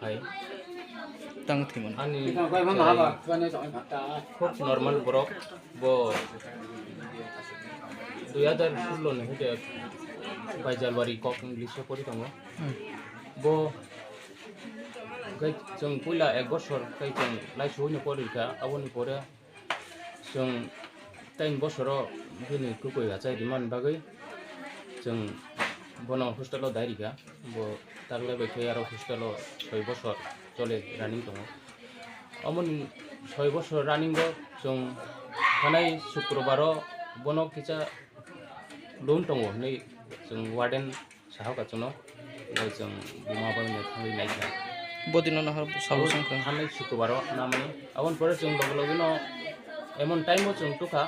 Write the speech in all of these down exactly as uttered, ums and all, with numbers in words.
Hai. Tang thwimani. Ani khub normal borok, bo dui hazar sullo ni hwnkhe bai January kok English o pori tongo. Hmm. Bo hwnkhe chwng puila ek bosor khe chwng laisuino pori kha, aboni pore chwng tain bosoro bini kwkwi achai rimani bagwi chwng bono hostel o dai rikha. Bo taklai bai khe aro hostel o soi bosor chole running tongo. Omoni soi bosor running o chwng thanai Sukrobar o bono kisa lum tongo hinwi chwng warden sahoka chwngno, bai chwng buma bai no thangwi naikha. Bodino nahar sabo songkha. Thanai Sukrobar o namani. Aboni pore chwng loge loge no emon time o chwng tukha,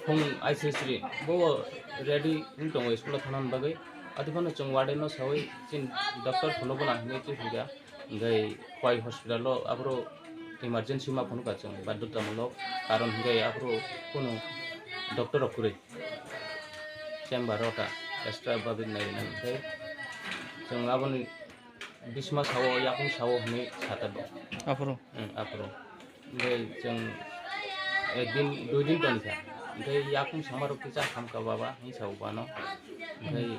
phung aisri sri bo ready wng tongo school o thangna bagwi. Ati phano chwng warden no sawi chini doctor phunukgo nang hinwi twi phaikha. Hwnkhe pai hospital o aphuru emergency ma phunukha chwng badhyotamulok, karon hwnkhe aphuru kunu doctor rok kwrwi. Chamber o ta extra babit nai rina hwnkhe chwng aboni bisma sao, yakung sao hinwi sata bo. Aphuru? Hmm, aphuru. Hwnkhe chwng ek din, dui din toni kha. Hwnkhe yakung sama rok kisa hamkha baba hinwi sao bano. Hwnkhe,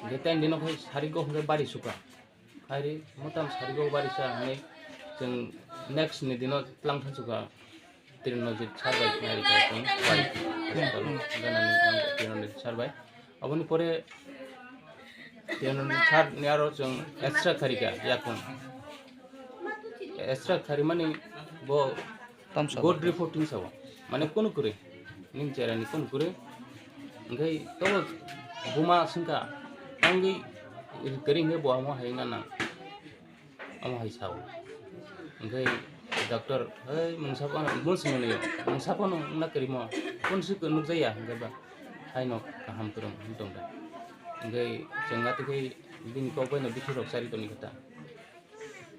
hwnkhe ten dino khai sarigo hwnkhe bari sukha. Hari motam sarigo barisa hinwi chwng next ni dino tlang thansukha Tirunojit sir bai nai rikha chwng bai hospital ganani Tirunojit sir bai. Aboni pore Tirunojit sir ni aro chwng extra kharikha yakung. Extra kharimani bo Tamsa. Good reporting sao. Mane kunu kwrwi. Ning cherani kunu kwrwi. Hwnkhe tobo buma swngkha. Tangwi kwrwi hwnkhe bo amo hai wngna nang. Amo hai sao. Hwnkhe doctor, "Hei, mungsa phano, bun swngmani, mungsa phano wngna kwrwimo. Kunsi nukjaya," hwnkhe ba, "Haino kaham kwrwng," hwn tongda. Hwnkhe chwng atwkhe bini kok baino bithi rok chari tongni khe ta.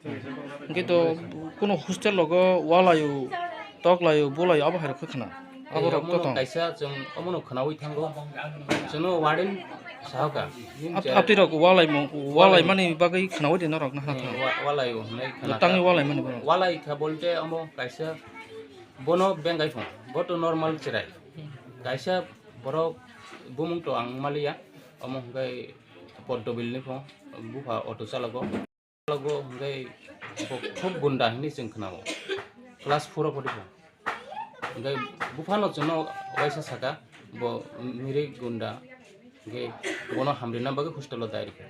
Hwnkhe to kuno hostel rogo walaio, toklaio, bolaio, abo hai rok khe khna. Abo rok omono to tong. Kaisa chwng omono khnaui thango. Chwngno warden sahoka. Ap-, apni rok walaimo, walaimani bagwi khnaui de norok na hwnna thango. Wa-, walaio hwnwi khna. Tangwi walaimani borok. Walai kha bolte omo kaisa bono bengai phung. Bo to normal cherai. Kaisa borok bumung to ang maliya. Omo hwnkhe Poddobil ni phung. Bupha auto chalago. Logo hwnkhe bo khub gunda hinwi chwng khnao. Class four o pori kha. Hwnkhe buphano chwngno waisa saka, bo miri gunda, hwnkhe bono hamrina bagwi hostel o dai rikha.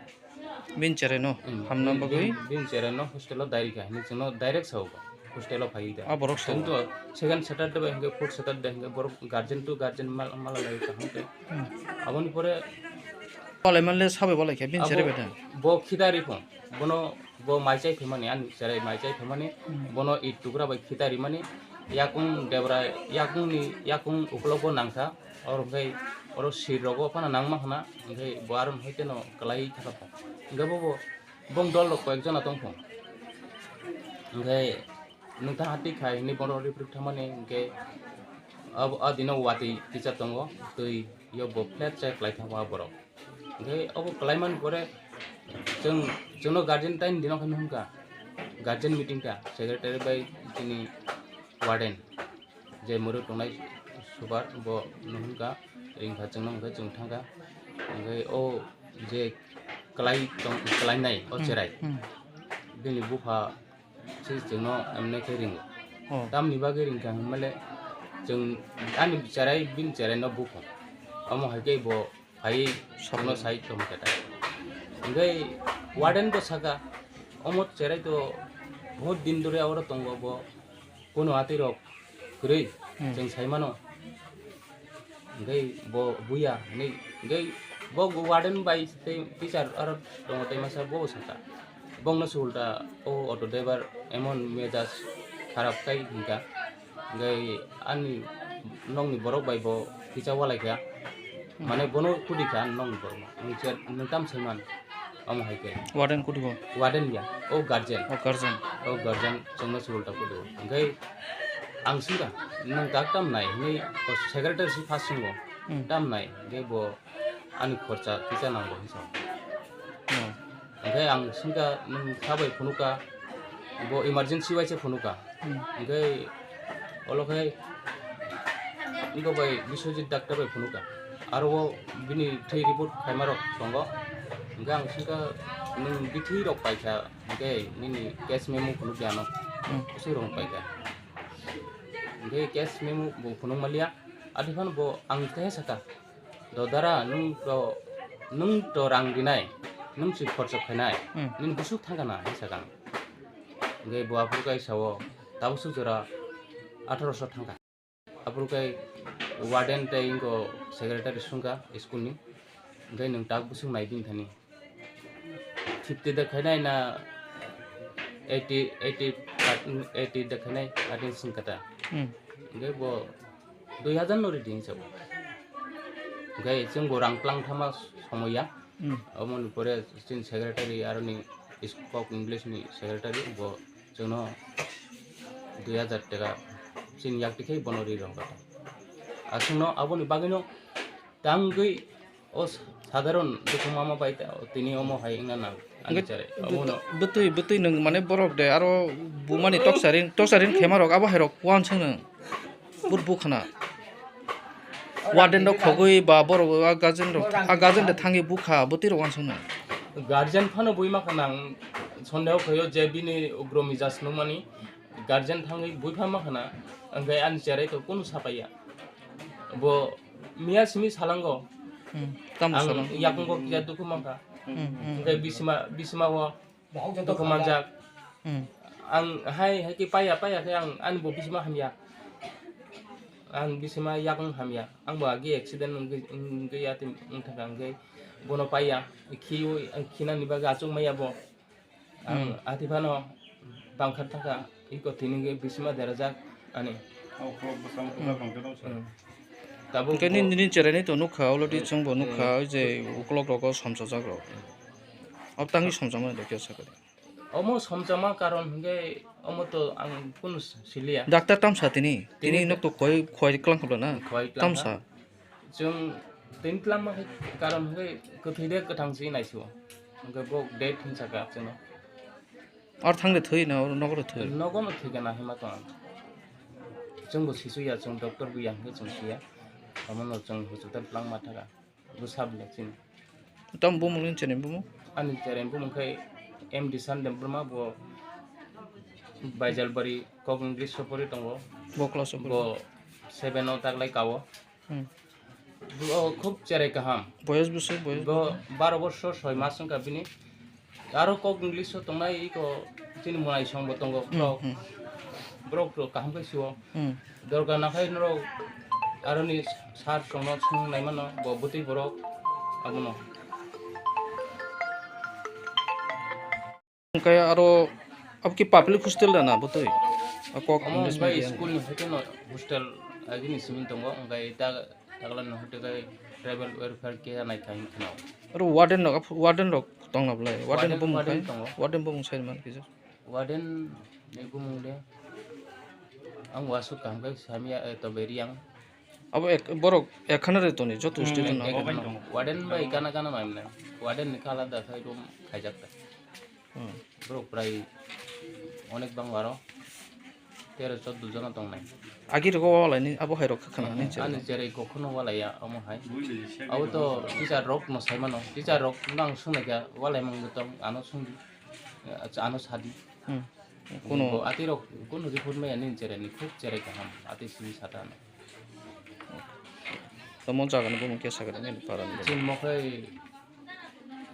Bini cherai no hamna bagwi? Bini cherai no hostel o dai rikha hinwi chwngno direct sao bo. Hostel o phai da. Ah, borok sao. Chwng to second Saturday bai hwnkhe fourth Saturday hwnkhe borok guardian to guardian mal-, mala lai kaham khe. Hmm. Aboni pore Walai manle sabai walai khe bini cherai bai da. Bo khidari phung. Bono bo mai chai phaimani, ani cherai mai chai phaimani, hmm, bono it tukra bai khita rimani, yakung debra, yakungni, yakung ukulok bo nangkha, oro hwnkhe oro sir rogo phano nangma hwna, hwnkhe bo aro hwnkhe no kwlai thangkha. Hwnkhe bo, bo bong dol rok koyek jona tongkha. Hwnkhe nwng tha hati khai hwnwi bono riprik thangmani, hwnkhe abo, a dino watwi kisa tongo, twi yo bo flat chai kwlai thangma borok. Hwnkhe obo kwlaimani pore chwng, chwngno guardian time dino khe nuhun kha, guardian meeting kha, secretary bai chini warden je mwrwk tongnai super bo nuhun kha, ring kha chwngno, hwnkhe chwng thang kha, hwnkhe o je kwlai tong, kwlainai o cherai, hmm, bini bupha se chwngno emne khe ringo. Oh. Tamni bagwi ringkha hwnmale chwng ani cherai bini cherai no buphang. Omo hai khe bo phai chwngno sai tong khe ta. Hwnkhe warden bo saka, "Omo cherai to bahut din dore oro tongo bo, kono atwi rok kwrwi, hmm, chwng sai mano." Hwnkhe bo buya hwnwi, hwnkhe bo warden bai tei teacher aro tongo tei masa bo saka. Bongno se ulta o auto driver emon mejaj kharap khai hwnkha. Hwnkhe ani nokni borok bai bo kisa walai kha. Hmm. Mane bono kudi kha ani nokni borok. Nwng tam saiman. Omo hai khe. Warden kutibo? Warden ya, o guardian. O guardian. O guardian chwngno se ulta kudu. Hwnkhe ang singkha, "Nwng tak tam nai?" Hwnwi o secretary si first singo. Hmm. "Tam nai?" Hwnkhe bo, Ani khorcha kisa nango hinwi sa. Hmm. Hwnkhe ang swngkha, "Nwng sabai phunukha, bo emergency bai se phunukha." Hmm. Hwnkhe olo khe wngkha bai Biswajit doctor bai phunukha. Aro o bini thwi report khaimarok tongo. Hwnkhe ang swngkha, "Nwng bithi rok paikha, hwnkhe nini case memo phunukya ano." Hmm. Bwswk rok paikha. Hwnkhe case memo bo phunuk manliya. Adi phano bo ang khe sakha, "Do dara, nwng to, nwng to rang rinai, nwng si khorchok khainai, Hmm. nini busuk thangkha na," hinwi sakha ang. Hwnkhe bo aphuru khe sao, "Tabuk swk jora atharoso thangkha." Aphuru khe warden tei wngkha secretary swngkha school ni, "Hwnkhe nwng tak busuk nai bini thani?" Fifty da khainai na eighty, eighty, eighty da khainai, ating sing kata. Hmm. Hwnkhe bo dui hazar no ridi hinwi sao. Hwnkhe chwng bo rang tlang thama somoi ya. Hmm. Aboni pore chini secretary aroni is-, kok English ni secretary bo chwngno dui hazar taka chini yak tikhe bono ri rw kata. Aswkno aboni bagwino tangwi O sadharon dukhu mama bai ta, tini omo hai wngna nang, ani Hwnkhe chare. Omo no. Bwtwi, bwtwi nwng mane borok de aro bumani toksarin, toksarin khema rok abo hai rok uansuk nwng. Bur bukhana. Warden rok khogwi ba borok a guardian rok, a guardian de thangwi bukha, bwtwi rok uansuk nwng. Guardian phano bui ma kha nang, sondeho khaio je bini ugro mijas nukmani. Guardian thangwi bui pha ma khana, hwnkhe ani cherai to kunu sapaiya. Bo miya simi salango. Hmm, tamo Ang salang? Yakungo kisa dukhu mankha. Hmm, hmm. Hwnkhe bisima, bisima o dukhu manjak. Hmm. Ang hai, hai khe paiya, paiya khe ang ani bo bisima hamya. Ang bisima yakung hamya. Ang bo agi accident wngwi, wngwi yati wngthaka hwnkhe bono paiya. Khiui, khinani bagwi achuk maya bo. Ang Hmm. ati phano bangkha thangkha, iko tini hwnkhe bisima derajak ani. Oh, ukolok bwskango Hmm. kwbangma tong sa. Hmm. Tabuk Hwnkhe bo nini, nini cherai ni to nukha, already Eh, chwng bo eh. nukha, oi je ukolok rogo somsajak rok. Abo tangwi somjakmani da khe sakha de. Omo somjakma karon hwnkhe omo to ang kunu siliya. Doctor tamsa tini, Tini tini nok to khoi, khoi klang khobla na? Khoi klang Tamsa. kha. Chwng tini twlangma khe karon hwnkhe kwthwi de kwthang se naisio. Hwnkhe bo dead hinsa kha chwngno. Or thang de thwi na, or nogo de thwi? Nogo no thwi kana hima tong. Chwng bo sisu ya, chwng doctor bo ya hwnkhe chwng siya. Omo no chwng hospital twlangma thaka. Bo sab le chini. Tam bumung ni chini bumung? Ani chini bumung khai M D Sandem Burma bo Baijalbari kok English sopori tongo. Bo class o Bo seven o taklai kao. Hmm. Bo khub cherai kaham. Boyos bwswk, boyos Bo bwswk? baro borsor soi mas wngkha bini. Aro kok English o tongnai iko chini mwnaisong bo tongo Hmm, borok. hmm. Borok rok kaham khe sio. Hmm. Dorkar nakhai norok aroni sir songno swngnai mano bo bwtwi borok abono. Hwnkhe aro abo ki public hostel da na bwtwi? A kok Omo English hwnkhe medium. school ni hoite no hostel agini simi tongo, hwnkhe ta, taglani hoite khe tribal welfare care nai khai kheno. Aro warden rok, warden rok tongna bwlai? Warden Warden, bumung warden khai? tongo. Warden bumung sai man kisa? Warden ni bumung le ang wasuk kaham khe samya, eh, to beri ang. Abo ek, borok ekkhana re toni, joto Hmm, student ek no. khana. Warden bai kana kana mai mane. Warden ni khala da khai room khaijak ta. Hmm. Borok prai onek bang aro tero choddo jona tongnai. Agi rogo walai ni abo hai rok khana Hmm, ni chero. Ani cherai kokhono walai ya omo hai. Abo to teacher rok no sai mano. Teacher rok nang sungnai kha walai mang tong ano sungdi. Acha ano sadi. Hmm. Kuno Bo ati rok kuno report maya ni cherai ni khub cherai kaham. Ati sini sata ano. Tamo jaga ni bumung kesa gada ni para ni. Chini mokhai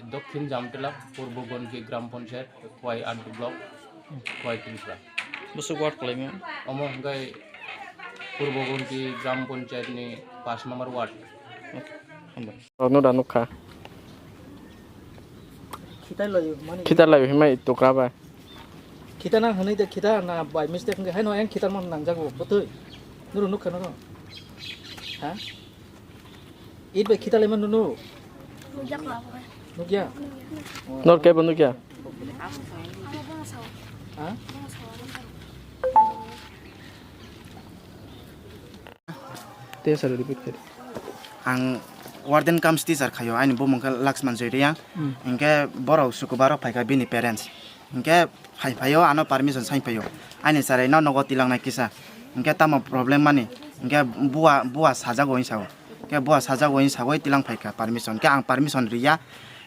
Dokhin Jamtila, Purbo Gonki Gram Panchayat, Khwai R D Block, Khwai Tripura. Bwswk ward kwlaima? Omo hwnkhe Purbo Gonki Gram Panchayat ni pash number ward. Okay, hambai. Rokno da nukha. Khitai lai mani. Khitai lai himai tukra bai. Khita nang hwnwi de khita na by mistake hwnkhe haino ayang khita man nangjago bwtwi. Nuru nukha noro. Ha? It bai khita lai man nunu. Nukya ko abo. Nukya? Nor kebo nukya? Ha? Te sir repeat kare. Ang Warden cum teacher khaio, aini bumung khe Laxman Joy Reang. Hmm. Hinkhe borok sukubaro phaikha bini parents. Hinkhe phai phaio, ano permission sai phaio. Aini chwraino nogo tilangnai kisa. Hinkhe tamo problem mani? Hinkhe bua, bua sajago hinwi sao. Hinkhe bua sajago hinwi sagwi tilang phaikha permission. Hinkhe ang permission riya.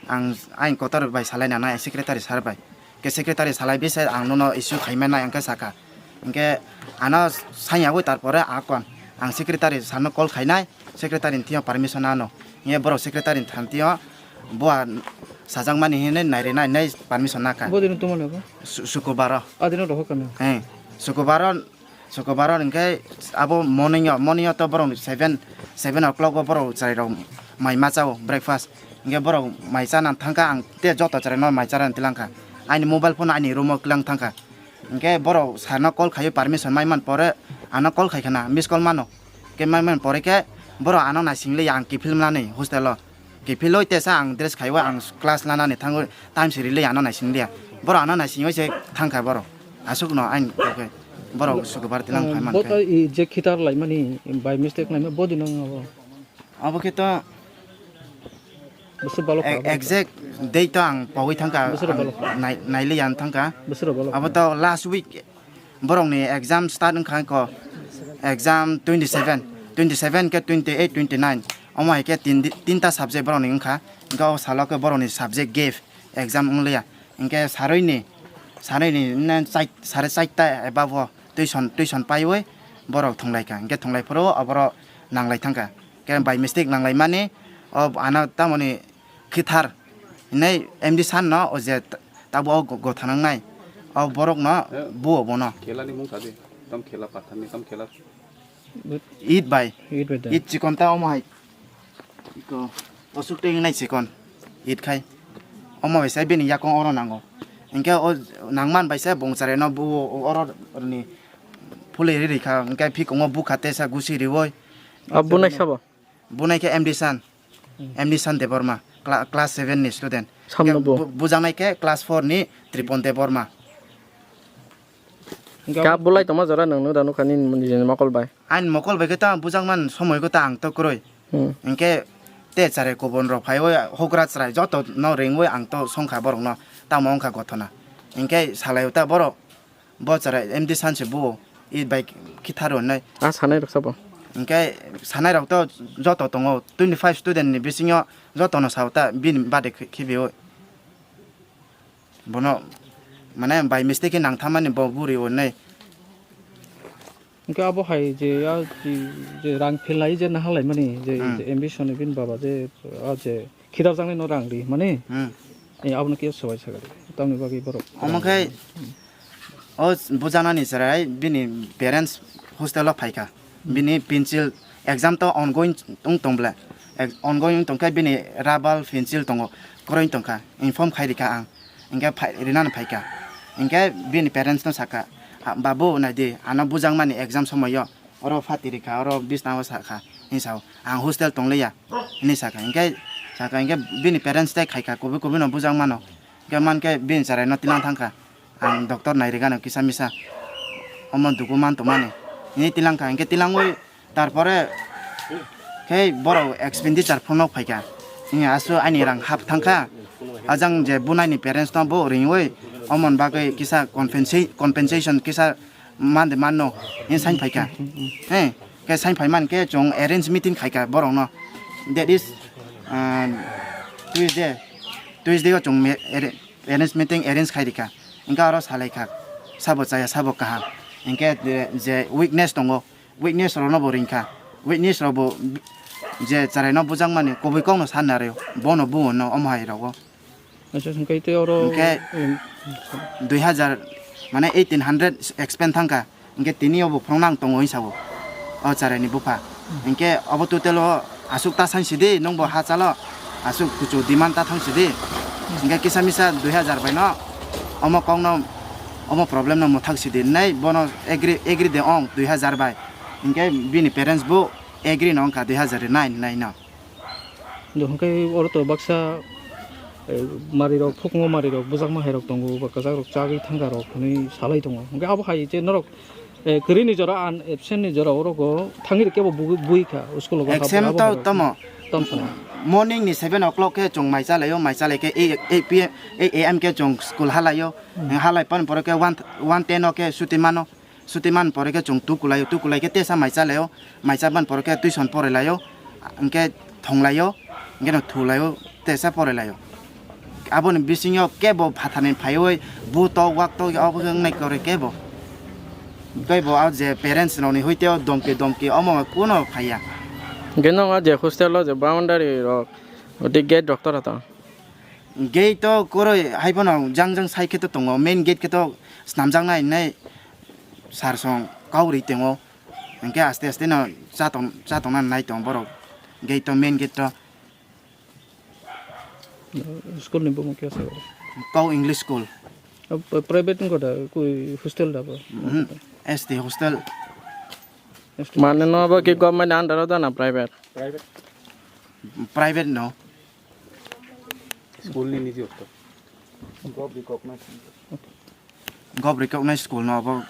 Ang aini kotor bai salai nanai, secretary sir bai. Ke secretary salai bisa ang nono issue khaimani ang khe sakha. Hinkhe ano sanyagwi tarpore akon ang secretary sir no call khainai, secretary ni thwiyo permission ano. Hinkhe borok secretary ni thangtio bua sajakmani hinwi nairi nai nai permission nakha. Bodino tumani abo? Su-, sukubaro. Adino rohor kano? He, sukubaro, sukubaro hinkhe abo morning o, morning o to borok seven, seven o'clock o borok chwrai rok mai ma chao breakfast. Hinkhe borok mai chana thangkha, ang tei joto chwraino mai chana tilangkha. Aini mobile phone aini room o kilang thangkha. Hinkhe borok sir no call khaio, permission mai man pore ano call khaikha na, miss call mano. Hinkhe mai man pore khe borok ano naising liya, ang kiphil mwnani hostel o. Kiphilwi tesa ang dress khaiwi ang class lanani thangwi time siri liya, ano naising liya. Borok ano naisingwi se thangkha borok. Aswkno aini kok khe borok sukubar tilang phai mankhe. Bo to i je khitar laimani by mistake laima bodi nang abo. Abo khe to Bwswk balok e-, kha abo. Exact date to ang pogwi thangkha, Bwswk ang balok kha. Nai-, naili yang thangkha. Bwswk balok Abo kha. To last week borokni exam start wngkha ko, exam twenty seven, twenty seven khe twenty eight, twenty nine, omo hai khe tin di-, tinta subject borokni wngkha. Hinkhe o salo khe borokni subject gap, exam wngliya. Hinkhe sarui ni, sarui ni ne chai-, sare chaita eba bo tuition, tuition paiwi borok thwnglaikha. Hinkhe thwnglai phuru oborok nanglai thangkha. Khe by mistake nanglaimani, o ano tamoni khithar hinwi M D sir no o je t-, tabuk o go-, gotha nangnai, o borok no buo bono. Khela ni mung sa di, tam khela pathar ni, tam khela. It bai. It bai da. It chikon ta omo hai. Iko, osuk tei nai chikon. It khai. Omo bai sai bini yakong oro nango. Hinkhe o nangman bai sai bongchare no buo oro ni phulwi ri rikha. Hinkhe phikongo bukha tesa gusi riwoi. Abo bunai sabo? Bunai khe M D San, Hmm. M D San Debbarma, cla-, class seven ni student. Samno Khe bo? bu-, bujaknai khe class four ni Tripon Debbarma. Hinkhe Kap abo bulai tongma jora nwng nw da nukha nini nijini mokol bai. Ani mokol bai khe ta bujakman somoi khe ta ang to kwrwi. Hmm. Hinkhe te chare kubun rok phaiwi hokra chwrai joto no ringwi ang to songkha borok no, tamo wngkha gothona. Hinkhe salai ta borok. Bo chwrai M D San se buo, i bai khitharo hinwi. A sanai rok sabo? Hinkhe sanai rok to joto tongo, twenty five student ni bisingo joto no sao ta bini bade khi-, khibiui. Bono mane by mistake khe nang thamani bo buri o hinwi. Hinkhe abo hai je ya je, je rang phelai je naha laimani je, Hmm. je ambition ni bini baba je, a je Khidarjaknai no rang ri mani. Hmm. Eh, abono khe swbai sakha. Tamni bagwi borok. Omo khe o bujanani chwrai bini parents hostel o phaikha. Bini pencil exam to ongoing wng tong bla. Ex-, ongoing wng tongkha bini rubber pencil tongo. Kwrwi tongkha. Inform khai rikha ang. Hinkhe phai, rinani phaikha. Hinkhe bini parents no sakha, "Ah, babu, naidi, ano bujakmani exam somoio." Oro phatiri kha, oro bisnao sakha, hinwi sao, "Ang hostel tongliya," hinwi sakha. Hinkhe sakha, hinkhe bini parents tei khaikha, kubui kubui no bujak mano. Hinkhe mankhe bini chwraino tilang thangkha, "Ang doctor nairigano kisa misa, omo dugu man tongmani," hinwi tilang kha. Hinkhe tilangwi tarpore khe borok expenditure phunuk phaikha. Hinkhe aswk ani rang hap thangkha. Ajang je bunaini parents no bo ringwi omon bagwi kisa compensa-, compensation kisa man de manno, hinwi sain phaikha. He, khe sain phaiman khe chwng arrange meeting khaikha borokno. That is, ah, Tuesday. Tuesday o chwng me-, arra-, arrange meeting arrange khai rikha. Hinkhe oro salaikha, sabo chaya, sabo kaham. Hinkhe je, je weakness tongo, weakness rokno bo ringkha. Weakness rok bo je chwraino bujakmani kubui kokno sanna rw, bono buo no omo hai rogo. Acha, hwnkhe tei oro, Hwnkhe um, dui hazar, mane eighteen hundred expend thangkha, hwnkhe tini obo phwrwngna ang tongo hinwi sao, o chwraini bupha. Hwnkhe obo total o aswk ta sain sidi, nwngbo ha chalo, aswk kuchu demand ta thang sidi, hwnkhe kisa misa dui hazar bai no, omo kokno, omo problem no mwthak sidi, nai bono agree, agree de ong dui hazar bai, hwnkhe bini parents bo agree no wngkha dui hazar nine nai no. Do hwnkhe oro to baksa, eh, marirok, phukungo marirok, bujakma hairok tongo, ba kwchakrok chagwi thangkarok hwnwi salai tongo. Hwnkhe abo hai je norok, eh, kwrwini jora, an absent ni jora orogo thangwi rwkhe bo bugwi, bui kha, school o Exam abo to hairok. Tamo. Tamo sana. Morning ni seven o'clock khe chwng mai chalaio, mai chalai khe eight, eight P M, eight A M khe chwng school halaio. Halai pan pore khe one, one ten o khe suti mano. Suti man pore khe chwng tu kulaio, tu kulai khe tesa mai chalaio, mai cha ban pore khe tuition pore laio, hwnkhe thonglaio, hwnkhe no thulaio, tesa pore laio. Aboni bisingo kebo phatharni phaiwi bu tok wak tok obo khe wngnai kore kebo. Tei bo a je parents rokni hoite o domki domki omo kuno phaiya. Hwnkhe no o je hostel o je boundary rok, oti gate rok tora to? Gate to koroi hai phano jang jang side khe to tongo, main gate khe to snamjaknai hinwi sir song kau ri tongo. Hwnkhe aste aste no chatong, chatongna nai tongo borok. Gate to, main gate to. School ni bumung khe se? Kau English school. Private wngkha da, koi hostel da bo? Mhm. S T hostel. Mane no bo ki government under o da na private? Private no. School ni niji hostel. Gov recognized school no bo.